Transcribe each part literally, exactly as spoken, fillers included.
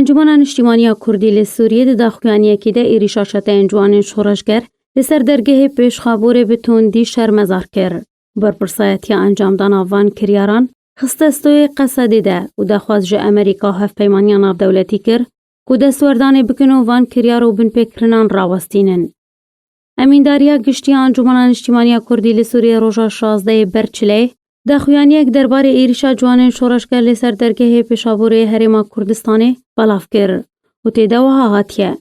Encûmena Niştîmaniya Kurdî li Sûriyê di daxuyaniyekî de êrîşa çeteyên ciwanên şoreşger li ser dergehê Pêşxaborê bi tundî şermezar kir. Berpirsayetiya encamdana van kiryaran xiste stoyê Qesedê de û daxwaz ji Amerîka û hevpeymaniya navdewletî kir ku destwerdanê bikin û van kiryar û binpêkirinan rawestînin. Emîndariya Giştî ya Encûmena Niştîmaniya Kurdî li Sûriyê roja şazdehê ber çileyê daxuyaniyek derbarê êrîşa ciwanên şoreşger li ser dergehê Pêşaborê Herêma Kurdistanê belav kir û tê de wiha hatiye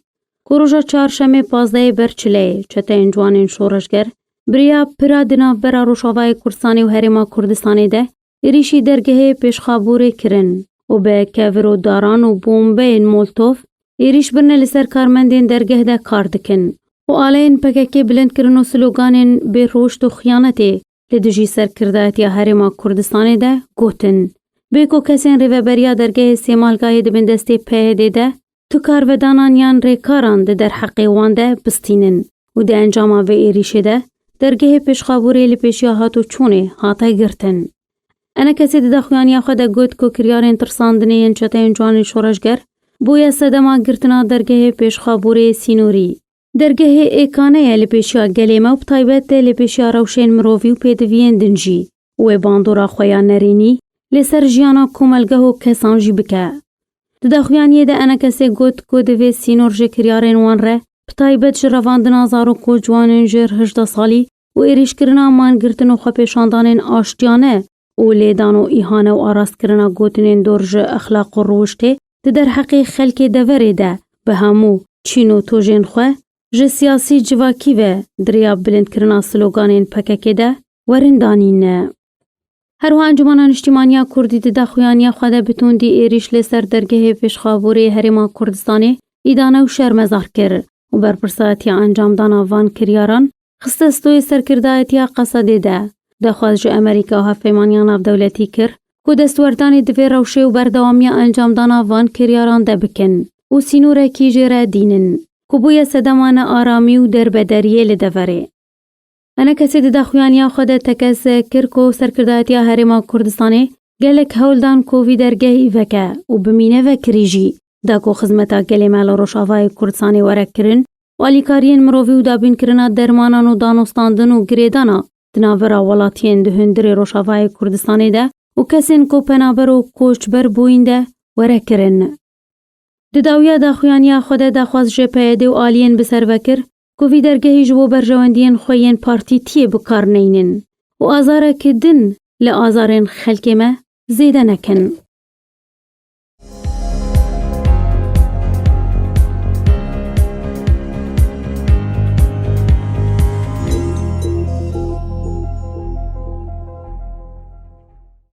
ku roja çarşemê pazdehê ber çileyê çeteyên ciwanên şoreşger bi riya pira di navbera Rojavayê Kurdistanê û Herêma Kurdistanê de êrîşî dergehê Pêşxaborê kirin û bi kevir û daran û bombeyên molotov êrîş birine li ser karmendên dergeh de kar dikin û aleyên P K K bilind kirin û sloganên bêroşt û xiyanetê li dijî serkirdayetiya Herêma Kurdistanê de gotin. Bê ku kesên rêveberiya dergehê Sêmalgayê di bin destê P Y D'ê de tu karvedanan yan rêkaran di derheqê wan de bistînin û di encama vê êrîşê de dergehê Pêşxaborê li pêşiya hat û çûnê hate girtin. Enekesê di daxuyaniya xwe de got ku kiryarên tirsandinê yên çeteyên ciwanên şoreşger bûye sedema girtina dergehê Pêşxaborê sînorî. Dergehê êkane ye li pêşiya gelê me û bi taybet li pêşiya rewşên mirovî û pêdiviyên din jî û wê bandora xwe ya nerînî li ser jiyana komelgeh û kesan jî bike. Di daxuyaniyê de enekesê got ku divê sînor ji kiryarên wan re, bi taybet ji revandina zarok û ciwanên jêr hejdeh salî û êrîşkirina mangirtin û xwepêşandanên aştiyane û lêdan û îhane û arastkirina gotinên dor ji exlaq û rûwiştê di derheqê xelkê deverê de bi hemû çîn û tojên xwe ji siyasî civakî ve di riya bilindkirina sloganên P K K de werin danîne. Her wiha Encûmena Niştîmaniya Kurdî di daxuyaniya xwe de bi tundî êrîş li ser dergehê Pêşxaborê Herêma Kurdistanê îdane û şermezar kir û berpirsayetiya encamdana van kiryaran xiste stoyê serkirdayetiya Qesedê de. Daxwaz ji Amerîka û hevpeymaniya navdewletî kir ku destwerdanê di vê rewşê û berdewamiya encamdana van kiryaran de bikin û sînorekî jê re dînin ku bûye sedema nearamî û derbederiyê li deverê. Enekesê di daxuyaniya xwe de tekez kir ku serkirdayetiya Herêma Kurdistanê gelek hewl dan ku vî dergehî veke û bimîne vekirî jî, da ku xizmeta gelê me li Rojavayê Kurdistanê were kirin û alîkariyên mirovî û dabînkirina dermanan û danûstandin û girêdana di navbera welatiyên di hundirê Rojavayê Kurdistanê de û kesên ku penaber û koçber bûyîn de were kirin. Di dawiya daxuyaniya xwe de daxwaz ji P Y D û aliyên bi ser ve kir ku vî dergehî ji bo berjewendiyên xwe yên partîtiyê bi kar neynin û azarek din li azarên xelkê me zêde nekin.